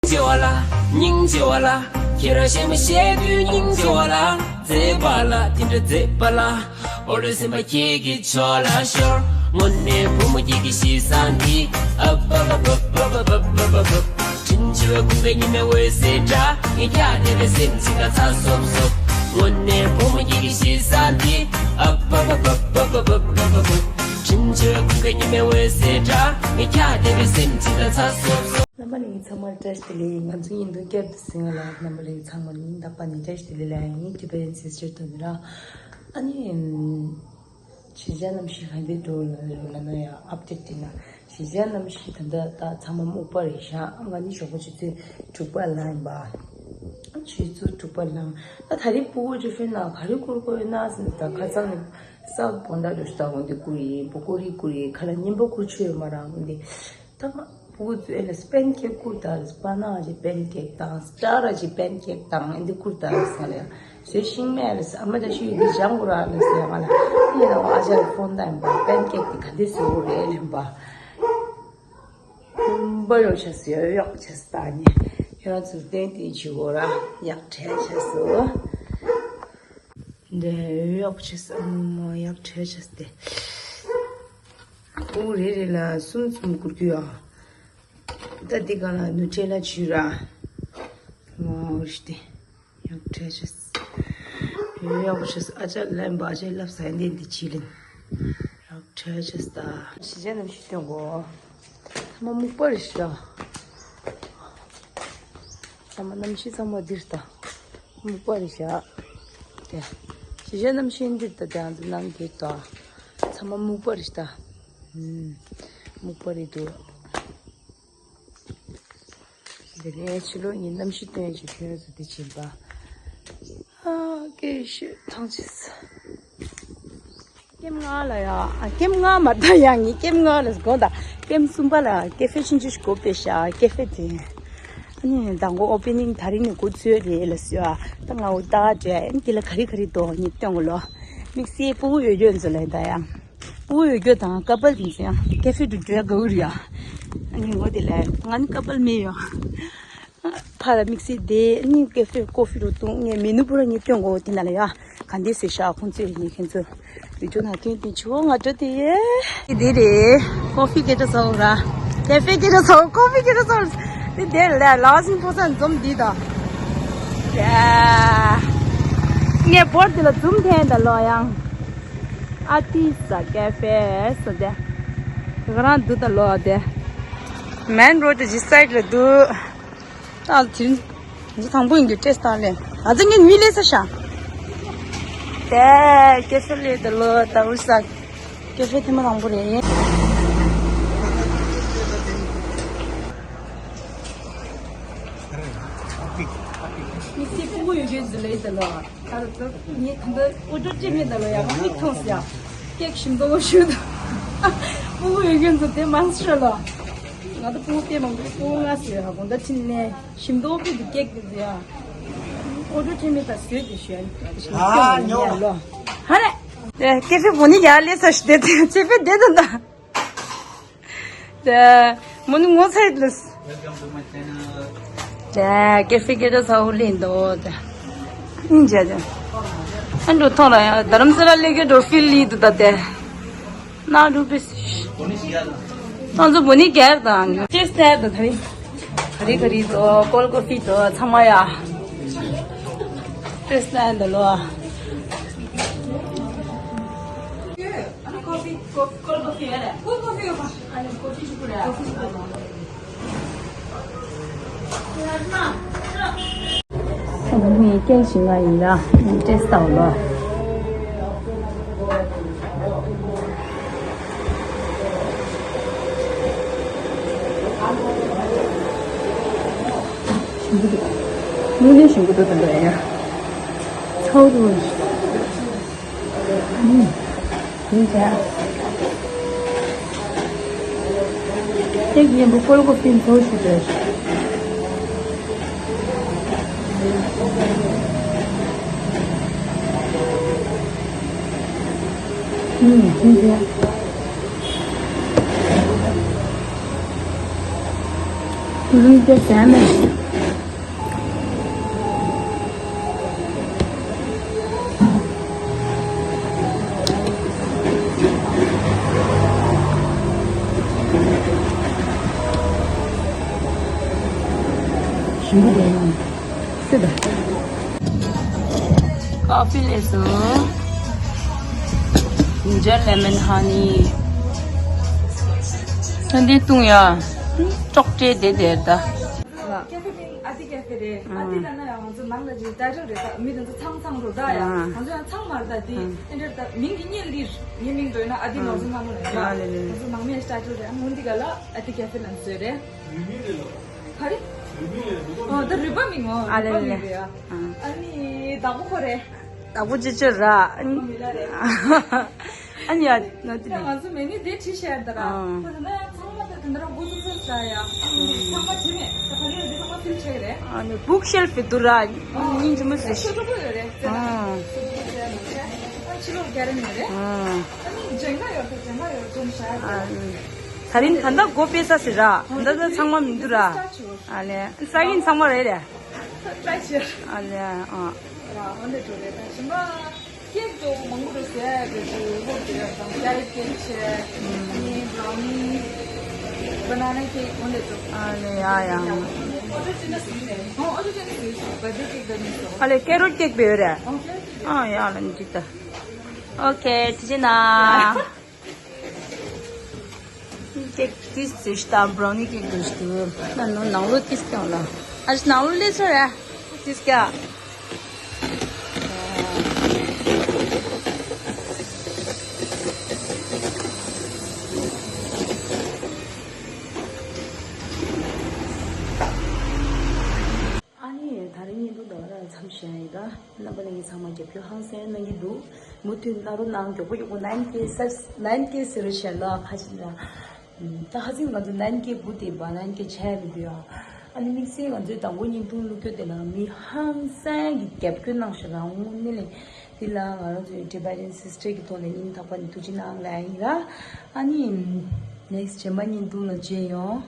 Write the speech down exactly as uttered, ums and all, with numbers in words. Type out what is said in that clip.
ཆེ་བ་ལ། སྙིང་རྗེ་བ་ལ། ཁྱེད་རང་གཞན་མ་བཤད་དུས་སྙིང་རྗེ་བ་ལ། མཛེས་པ་ལ་དེ་འདྲ་མཛེས་པ་ལ། འོ་རེ་སེམས་པ་ཁྱེད་ཀྱི་ཕྱོགས་ལ་ཤོར། དངོས་གནས་བུ་མོ་ཁྱེད་ཀྱི་གཤིས་བཟང་འདི། ཨ་བ་བ་བ། དྲིན་ཆེ་བའི་ཁུང་པའི་ཉི་མའི་འོད་ཟེར་འདྲ། ངས་ཁྱག་དེ་བའི་སེམས་ཅི་ལ་ཚ་སོབ་སོབ། དངོས་གནས་བུ་མོ་ཁྱེད་ཀྱི་གཤིས་བཟང་འདི། ཨ་བ་བ་བ། དྲིན་ཆེ་བའི་ཁུང་པའི་ཉི་མའི་འོད་ཟེར་འདྲ། ངས་ཁྱག་དེ་བའི་སེམས་ཅི་ལ་ཚ་སོབ་སོབ། རྣམ་པ་ལྷན་རྒྱས་ཚང་མར་བཀྲ་ཤིས་བདེ་ལེགས། ང་ཚོ་ཡིན་དུ་སྐྱབས་སུ་སེང་ལ། རྣམ་པ་ལྷན་རྒྱས་ཚང་མ་ཉིན་རྟག་པ་ནས་བཀྲ་ཤིས་བདེ་ལེགས་ལ་ཡིན། ཐུབ་པའི་ཡིན་ཚེ་ཟེར་དོན་ར། ཨ་ནི། གཞིས་ཆགས་གནམ་གཤིས་ག་འདྲ་འགྲོ་ལ་ལ་ན་ཡང་ཨབ་ཌེཊ་དེ་ན། གཞིས་ཆགས་གནམ་གཤིས་ད་ལྟ་ད་ཚང་མ་སྨུག་པ་རེད་ཤག་ང་ནི་ཞོགས་པ་ཆུ་ཚོད་དྲུག་པ་ལངས་ཡིན་པ། ཆུ་ཚོད་དྲུག་པ་ལངས། ད་ད་རེས་ཕྲུ་གུ་ཅིག་ཧྥེ་ན་ག་རེ་བསྐུར་དགོས་ཡོད་ན་ཟེར། ད་ཁ་སང་ནས་ས་བོན་ད་འགྲོ་ཤི་ད་འོན་ཏེ་བསྐུར་ཡིན། བོ་ཀོ་རི་བསྐུར་ཡིན། ཁ་ལ་རྔན་པ་བསྐུར་ཆོད་ཡོད་མ་རང་འོན་ཏེ། ད་ཕྲུ་གུ་ཚོས་ཨེ་ལ་པན་ཀེག་བསྐུར་ད་ལ། པ་ན་ཅིག་པན་ཀེག་དང་སི་ཊར་ཅིག་པན་ཀེག་དང་ཨེ་འདི་བསྐུར་ད་ལ་ཟེར་ལ་ཡ། བཟོས་ཤིང་མེད་ལ་ཟེར། ཨ་མ་ད་ཤི་ཡོད་འདི་སྦྱང་དགོས་ར་ལ་ཟེར་ང་ལ། ངས་ད་ཨ་ཅག་ལ་ཕོན་བཏང་ཡིན་པ། པན་ཀེག་དེ་ག་འདི་བཟོ་དགོས་རེད་ལབ་པ། ལུམ་པ་ཡོག་ཆ་སི་ཡོག་ཆ་སི་ད་ནི་ཁྱོད་རང་ཚོ་ཏན་ཏན་བྱེད་དགོས་ར། ཡག་བྲལ་ཆ་སི། འདི་ཡོག་ཆ་སི། ཨ་མ་ཡག་བྲལ་ཆ་སི་དེ། ཕྲུ་གུ་རེ་རེ་ལ་གསུམ་གསུམ་བསྐུར་རྒྱུ་ཡ། ད་འདི་ག་ལ་ནུ་ཊེ་ལ་བྱུགས་ར། མོ་ཤི་ཏེ། ཡག་བྲལ་ཆ་སི། ཡག་བྲལ་ཆ་སི། ཨ་ཅག་ལན་པ་ཨ་ཅག་ལབ་ས་ཡིན་འདི་འདི་ཅི་ལན། ཡག་བྲལ་ཆ་སི་ད། གཞིས་ཆགས་གནམ་གཤིས་སྟོན་གོ། ཚང་མ་སྨུག་པ་རེད་ཤག་ཚང་མ་གནམ་གཤིས་ཚང་མ་འདིར་ད། སྨུག་པ་རེད་ཤག་དེ། གཞིས་ཆགས་གནམ་གཤིས་འདིར་ད། དེ་ང་ཚོ་ནང་འདིར་ད། ཚང་མ་སྨུག་པ་རེད་ཤག་ད། ཨུམ། སྨུག་པ་རེད་འདུག་དེ་ནས་ཕྱི་ལོགས་ཉིན་གནམ་གཤིས་སྟོན་ཅིག་ཁྱོད་ཚོ་དེ་བྱིན་པ། ཨ་སྐད་ཤོད་ཐང་ཆད། ཀེམ་ལྔ་ལ་ཡ། ཨ་ཀེམ་ལྔ་མ་གཏོགས་ཡང་ངས་ཀེམ་ལྔ་ལ་དགོངས་དག་ཀེམ་གསུམ་པ་ལ་ཀེ་ཧྥེ་ཆུང་ཆུང་ཞིག་སྒོ་ཕྱེ་ཤག་ཀེ་ཧྥེ་དེ། ཨ་ནི་མདང་དགོང་ཨོ་པེ་ནིང་དེ་རིང་ནས་འགོ་བཙུགས་རེད་ལ་ཟེར་ཨ། ད་ང་འོ་ད་འདྲ་ཨ་ནི་དེ་ལ་ག་རེ་ག་རེ་འདུག་ངས་སྟོན་གོ་ལོ། དམིགས་བསལ་ཕྲུ་གུ་ཡོད་རྒྱུ་ཚོ་ལ་ད་ཡ། ཕྲུ་གུ་ཡོད་རྒྱུ་དང་ཀ་པལ་དེ་ཚོ་ཡང་ཀེ་ཧྥེ་དུ་འགྲོ་ཡ་དགའ་བོ་རེད་ཡ། ཨ་ནི་འོ་དེ་ལ་ང་ནི་ཀ་པལ་མེད་ཡོ། ཕར་དམིགས་བསལ་དེ་ནི་ཀེ་ཧྥེ་ཀོ་ཧྥི་རུ་བཏུང་། ངས་མེ་ནུ་པུ་ར་ངས་སྟོན་གོ་དེ་ན་ལ་ཡ། ག་འདི་ཟེར་ཤག་ཁོང་ཚོས་ངས་ཁྱེད་ཚོ་བི་ཌིའོ་ནང་སྟོན་སྟོན་ཆུ་བོ་ང་འགྲོ་དེ་ཡེ། དེ་རེད། ཀོ་ཧྥི་སྐད་ཆ་ཚ་བོ་ར། ཀེ་ཧྥེ་སྐད་ཆ་ཚ་བོ། ཀོ་ཧྥི་སྐད་ཆ་ཚ་བོ། དེ་དེ་ལ་ལ་སིང་ཕོ་སར་འཛོམས་འདི་དང་། ཡ། ངས་བོར་དེ་ལ་འཛུམ་འཐེན་ད་ལོ་ཡང་། ཨ་ཏི་ས་ཀེ་ཧྥེ་ཟེར་དེ། ང་རང་འདུག་ད་ལོ་དེ། མེན་རོ་ཌི་ཇི་སའིཌ་ལ་འདུག་ད་དེ་རིང་འདི་དང་པོ་ཡིན་གྱི་ཏྲེས་ཏང་ལེ། ང་ཚོ་ངའི་མི་ལས་ས་ཤ། དེ་ཀེ་ཧྥེ་ལས་ད་ལོ་ད་ཨུ་ས། ཀེ་ཧྥེ་ཐེངས་མ་དང་པོ་རེད། མི་ཚེ་ཕུང་པོ་ཡོད་མཁན་ཚོ་ལས་ད་ལོ། ད་ལྟ་ངས་ད་ལྟ་ཨོ་ཏོ་ཅེ་མེད་ད་ལོ་ཡག་པོ་མིག་མཐོང་ཟེར་ཡ། ཀེག་ཞིམ་མདོག་པོ་ཞུ་དང་། ཕྲུ་གུ་ཡོད་མཁན་ཚོ་དེ་མང་ཤོས་ལ། ང་ཚོ་ཕྲུ་གུ་དཔེ་མང་པོ་ཕྲུ་གུ་ལྔ་ཟེར་ཡ་དགོང་དག་ཕྲིན་ལས་ཞིམ་མདོག་པོ་དེ་ཀེག་དེ་ཟེར་ཡ། ཨོ་ཏོ་ཅེ་མེད་ད་བཟོས་དེ་ཞུ་ཡ། ཨ་ཉོ། ཧ་ལེ། ཀེ་ཧྥེ་བོ་ནི་ཡ་ལེ་ས་ཞུ་དེ་དེ་ཚེ་ཕེ་དེ་དང་ད། དེ། མོ་ནི་ངོ་ཚ་ཡི་ལུས། Welcome to my channel. དེ། ཀེ་ཧྥེ་སྐད་ཆ་ཚ་བོ་ལེན་དོ་དེ། ཨིན་ཇ་དེ། ཨ་འགྲོ་ཐོང་ལ་ཡ་རྡ་རམ་ས་ལ་ལེ་ཀེ་འགྲོ་ཧྥིལ་ལི་དུ་ད་དེ། ན་འགྲོ་པེ་སི། ཏང་ཚོ་བོ་ནི་གེར་དང་། ཅེས་ཏེ་དུ་ཐ་རི། ག་རི་ག་རི་དོ་ཀོལ་ཀོ་ཧྥི་དོ་ཚང་མ་ཡ། ཅེས་ཏེ་དུ་ལོ། ངའི་སྐད་ཞིག་ང་ཡིན་ན་ཏེས་ཏའོ་ལོ། དངོས་གནས་ཞིམ་པོ་འདུག་ད་འདྲ་ཡ། ཚའོ་རུ། ཨུམ། ཡིན་ཅག་ཁྱེད་ཀྱི་ཉན་པོ་ཀོལ་ཀོ་ཕིན་ཚོ་ཞུ་དོ། ཨུམ། ཡིན་ཅག་ཀུ་རུ་ཏེ་ཟ་མེད། ཞིམ་པོ་དེ་ཡང་སྲིད་པ། ཀོ་ཕི་ལས་སོ། Ginger lemon honey. ད་འདི་བཏུང་ཡ། ཅོག་ཙེ་དེ་དེར་ད། ཀེ་ཧྥེ་མིང་ཨ་ཏི་ཀེ་ཧྥེ་རེད། ཨ་ཏི་ལབ་ན་ཡང་ང་ཚོ་ནང་ལ་ཅིག་ཊའི་ཊལ་རེད། ད་མི་དེ་ཚོ་ཚང་ཚང་རུ་ད་ཡ། ང་ཚོ་ཡང་ཚང་མར་ད་དེ་ཨེ་འདྲ་ད་མིང་གི་ཉེ་ལིར་ཉེ་མིང་འདོད་ན་ཨ་ཏི་ནོར་ཚོ་ནང་ལ་ཡ། ང་ཚོ་ནང་མིའི་ཊའི་ཊལ་རེད། ཨ་ནི་འདི་ག་ལ་ཨ་ཏི་ཀེ་ཧྥེ་ལབ་ཟེར་རེད། ག་རེ། ཨོ་ད་རུས་པ་མིང་ངོ་། ཨ་ལེ་རུས་པ་མིང་རེད་ཡ། ཨ་ནི་བདག་པོ་ཁོ་རེད། བདག་པོ་ཅི་ཅི་ར། ཨ་ནི་ཡ་ན་དེ་ཡ་ང་ཚོ་མེ་ནུ་དེ་བྲིས་བཤད་ད་ར། ཨ་ཁོ་ཚོ་ན་ཡང་ཚང་མ་ད་དེ་འདྲ་འགོ་ཚུགས་ཚུགས་ས་ཡ། ཨ་ནི་ཚང་མ་དེ་ནས་ད་ག་རེ་ཡོད་དེ་ཚང་མ་ཕིལ་ཆེ་གི་རེད། ཨ་ནི་བུག་ཤེལ་ཕི་དུ་ར་སྙིང་རྗེ་མོ་ཟེར་ཤི། ཤོ་ཤོ་ཡོད་རེད་ཟེར་ན། ཨ་ཤོ་ཤོ་ཟེར་ན་ཨ་ཕྱི་ལོགས་རྒྱ་རིང་ཡོད་རེད། ཨ་ཨ་ནི་ཇེང་ག་ཡོད་ད་ཇེང་ག་ཡོད་ཇོན་ཤ་ཡ། ཨ་ནི་ད་རིང་ད་ལྟ་སྒོ་ཕྱེ་ས་ཟེར་ར། ད་ལྟ་ཚང་མ་མི་འདུག་ར། ཨ་ལེ་ས་ཡིན་ཚང་མ་རེད་རེད། ཏྲའི་བྱས། ཨ་ལེ་ཨ། ར་འོན་ཏེ་འགྲོ་རེད་ད་ཞིམ་པ། ཀེག་ཏོ་མང་པོ་རེད་ཟེར་གི་ཅིག་ཧོབ་ཀྱི་རེད་དང་ཀེ་རོཊ་ཀེག་བྱས། ཨ་ནི་བྷ་རའུ་ནི། བྷ་ན་ན་ཀེག་འོན་ཏེ་འགྲོ། ཨ་ལེ་ཡ་ཡ། ཨོ་ཏོ་ཅི་ན་སུ་ནས། ཨོ་ཨོ་ཏོ་ཅི་ན་སུ་བར་ཐི་ཌེ་ཀེག་ད་ནི་སོ། ཨ་ལེ་ཀེ་རོཊ་ཀེག་བེ་རེད། ཨོ་ཀེ་རོཊ་ཀེག་ཨ་ཡ་ལ་ནི་ཅིག་ད། ཨོ་ཁེ་ཐི་ཅི་ན། ཀེག་ཏིས་ཏིས་དང་བྷ་རའུ་ནི་ཀེག་ཏིས་ཏུ། ན་ནོ་ནང་ལོ་ཏིས་ཀྱང་ལ། ཨ་ནང་ལོ་ལེ་སོ་ར། ཏིས་ཀྱང་། ཨ་ནི་ད་རིང་བརྙན་ཐུང་འདི་ག་རང་མཚམས་བཞག་ཡིན་ད། རྣམ་པ་ལྷན་རྒྱས་ཚང་མ་རྒྱབ་སྐྱོར་ཧང་སང་གནང་གི་འདུག་མུ་མཐུད་གནང་རོགས་གནང་། མགྱོགས་པོ་མགྱོགས་པོ་ནན་ཀེ་སར་ནན་ཀེ་ཟེར་རོགས་ཞེས་ལ་ཁ་ཅིག་ལ། ད་ཧ་ཅང་ང་ཚོ་ནན་ཀེ་སྒུག་བསྡད་པ་ནན་ཀེ་ཆགས་མི་འདུག་ཡ། ཨ་ནི་དམིགས་བསལ་ང་ཚོའི་དང་པོ་བརྙན་ཐུང་བླུགས་རྒྱུ་དེ་ལ་མི་ཧང་སང་གི་རྒྱབ་སྐྱོར་གནང་ཞེས་ལ་དངོས་གནས་ལས་འདི་ལ་ང་རང་ཚོའི་ཊི་བེ་ཊན་སིས་ཊར་གི་ཐོག་ནས་སྙིང་ཐག་པ་ནས་ཐུགས་རྗེ་གནང་ལབ་ཡིན་ལ། ཨ་ནི་ནེག་སི་ཊི་རྗེས་མ་བརྙན་ཐུང་ལ་མཇལ་ཡོང་།